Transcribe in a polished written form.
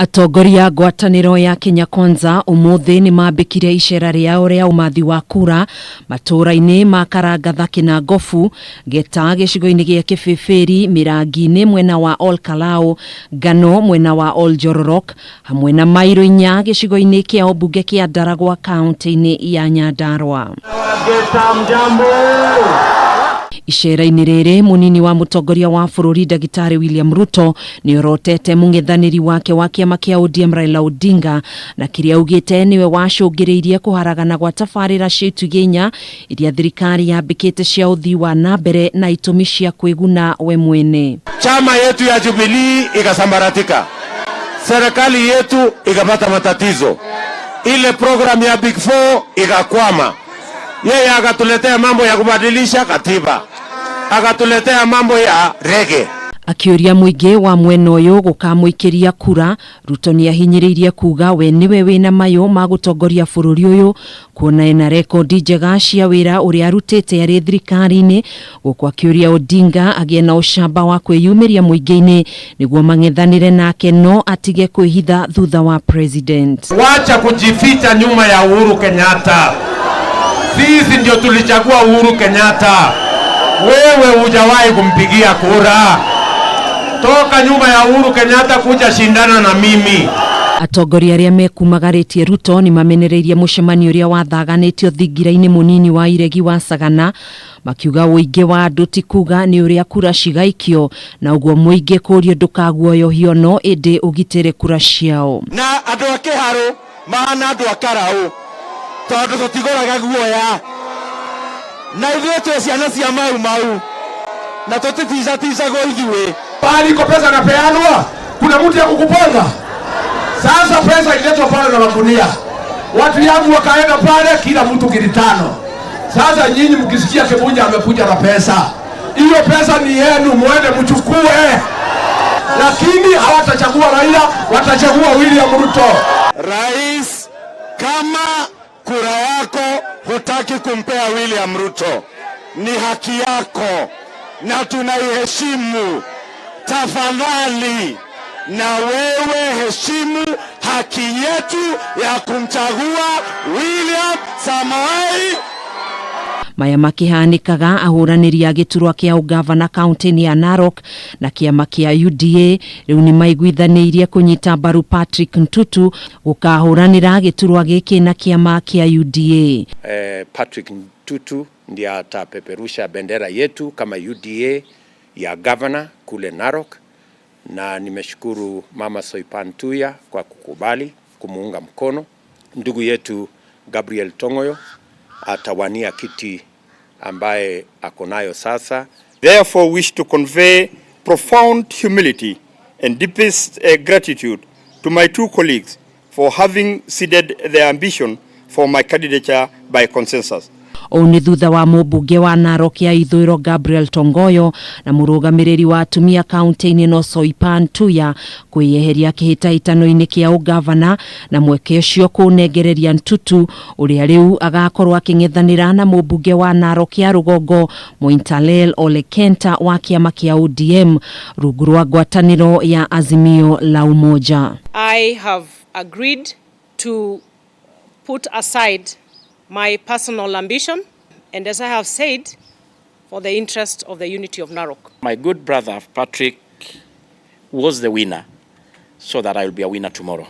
Atongoria a ngwatanĩro ya Kenya Kwanza ũmũthĩ nĩ mambĩkire icera rĩao rĩa ũmathi wa kura matũũra-inĩ ma Karangatha Kĩnangobu, Geta gĩcigo-inĩ gĩa Kĩbĩbĩri, Mĩrangi-inĩ mwena wa Ol Kalou, Ngano mwena wa Ol Njororok hamwe na mairo 4 gĩcigo-inĩ kĩa ũmbunge kĩa Ndaragwa kaunti-inĩ ya Nyandarua. Icera-inĩ rĩrĩ mũnini wa mũtongoria wa bũrũri Ndagĩtarĩ William Ruto nĩ orotete mũng'ethanĩri wake wa kĩama kĩa ODM Raila Odinga na kĩrĩa augĩte nĩwe wacũngĩrĩirie kũharagana gwa tabarĩra cia itugĩ 4 iria thirikari yambĩkĩte cia ũthii wa na mbere na itũmi cia kwĩguna we mwene. Chama yetu ya Jubilee ikasambaratika, serikali yetu ikapata matatizo, ile program ya Big Four ikakwama. Yeye akatuletea mambo ya kubadilisha katiba, akatuletea mambo ya rege. Akĩũria mũingĩ wa mwena ũyũ gũkamũikĩria kura, Ruto nĩahinyĩrĩirie kuga we nĩwe wĩna mayũ ma gũtongoria bũrũri ũyũ kuona ena rekondi njega cia wĩra ũrĩa arutĩte arĩ thirikari-inĩ, gũkũ akĩũria Odinga agĩe na ũcamba wa kwĩyumĩria mũingĩ-inĩ nĩguo mang'ethanĩre nake no atige kwĩhitha thutha wa president. Wacha kujificha nyuma ya Uhuru Kenyatta. Sisi ndio tulichagua Uhuru Kenyatta. Wewe hujawahi kumpigia kura. Toka nyuma ya Uhuru Kenyatta kuja shindana na mimi. Atongoria arĩa mekumagarĩtie Ruto nĩ mamenereirie mũcemanio ũrĩa wathaganĩtio thingira-inĩ mũnini wa iregi wa Sagana, makiuga ũingĩ wa andũ ti kuga nĩ ũrĩa kura cigaikio na ũguo mũingĩ kũrio ndũkaguoyohio no ĩndĩ ũgitĩre kura ciao. Na andũ a Kĩharũ mahana andũ a Karaũ tondũ tũtigũraga guoya, na ithuĩ twĩ ciana cia Mau Mau na tũtiticaticagwo ithuĩ. Pahali iko pesa napeanwa, kuna mtu ya kukuponza. Sasa pesa ililetwa pale na magunia, watu yangu wakaenda pale, kila mtu kili 5. Sasa nyinyi mkisikia Kimunya amekuja na pesa, hiyo pesa ni yenu, muende mchukue. Lakini hawatachagua Raila, watachagua William Ruto. Rais, kama kura yako hutaki kumpea William Ruto, ni haki yako na tunaiheshimu. Tafadhali na wewe heshimu haki yetu ya kumchagua William Samoei. Maya makĩhanĩkaga ahũranĩri a gĩturwa kĩa ũgavana kaunti-inĩ ya Narok na kĩama kĩa UDA rĩu nĩ maiguithanĩirie kũnyita mbaru Patrick Ntutu gũkahũranĩra gĩturwa gĩkĩ na kĩama kĩa UDA. Patrick Ntutu ndiye atapeperusha bendera yetu kama UDA ya governor kule Narok, na nimeshukuru Mama Soipan Tuya kwa kukubali kumuunga mkono. Ndugu yetu Gabriel Tongoyo atawania kiti ambaye ako nayo sasa. Therefore wish to convey profound humility and deepest gratitude to my two colleagues for having ceded their ambition for my candidature by consensus. Ũũ nĩ thutha wa mũmbunge wa Narok ya ithũĩro Gabriel Tongoyo na mũrũgamĩrĩri wa atumia kaunti-inĩ no Soipan Tuya kwĩyeheria kĩhĩtahĩtano-inĩ kĩa ũgavana na mweke ũcio kũnengereria Ntutu ũrĩa rĩu agakorwo akĩng'ethanĩra na mũmbunge wa Narok ya rũgongo Moitalel Ole Kenta wa kĩama kĩa ODM rungu rwa ngwatanĩro ya Azimio la Umoja. I have agreed to put aside my personal ambition, and as I have said, for the interest of the unity of Narok. My good brother Patrick was the winner, so that I will be a winner tomorrow.